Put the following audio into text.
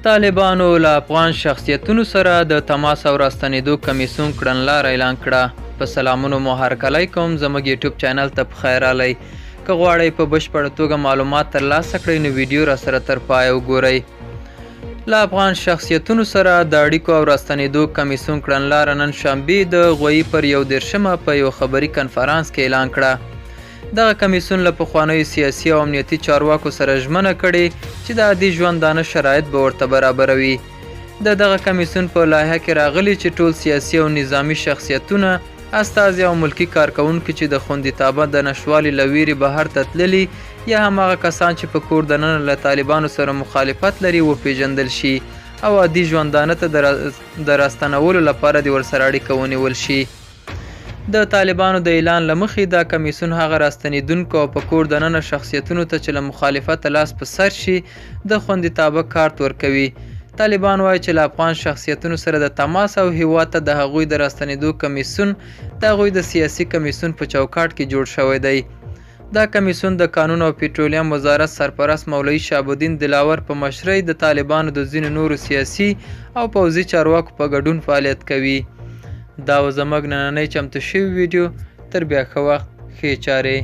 طالبانو له افغان شخصیتونو سره د تماس او راستنېدو کمیسیون کړنلاره اعلان کړه. په سلامونو مو هرکلی کوم، زموږ یوټیوب چینل ته په خیر راغلی. که غواړئ په بشپړه توګه معلومات ترلاسه کړئ نو ویډیو را سره تر پایه وګورئ. له افغان شخصیتونو سره د اړیکو او راستنېدو کمیسیون کړنلاره نن شنبه د غویي پر 31مه په یو خبري کنفرانس کې اعلان کړه. دغه کمیسیون له پخوانیو سیاسي او امنیتي چارواکو سره ژمنه کړې چې د عادي ژوندانه شرایط به ورته برابروي. د دغه کمیسیون په لایحه کې راغلي چې ټول سیاسي او نظامي شخصیتونه، استازي او ملکي کارکوونکي چې د خوندیتابه د نشتوالي له ویرې بهر ته تللي یا هم هغه کسان چې په کور دننه له طالبانو سره مخالفت لري وپیژندل شي او عادي ژوندانه ته د راستنولو لپاره دې ورسره اړیکه ونیول شي. د طالبانو د اعلان له مخې دا کمیسیون هغه راستنېدونکو او په کور دننه شخصیتونو ته چې له مخالفته لاس په سر شي د خوندیتابه کارت ورکوي. طالبان وایي چې له افغان شخصیتونو سره د تماس او هیواد ته د هغوی د راستنېدو کمیسیون د هغوی د سیاسي کمیسیون په چوکاټ کې جوړ شوی دی. دا کمیسیون د قانون او پټرولیم وزارت سرپرست مولوي شهاب الدین دلاور په مشرۍ د طالبانو د ځینو نورو سیاسي او پوځي چارواکو په ګډون فعالیت کوي. دا و زموږ نننۍ چمتو شوې ویډیو. تر بیا ښه وخت، ښې چارې.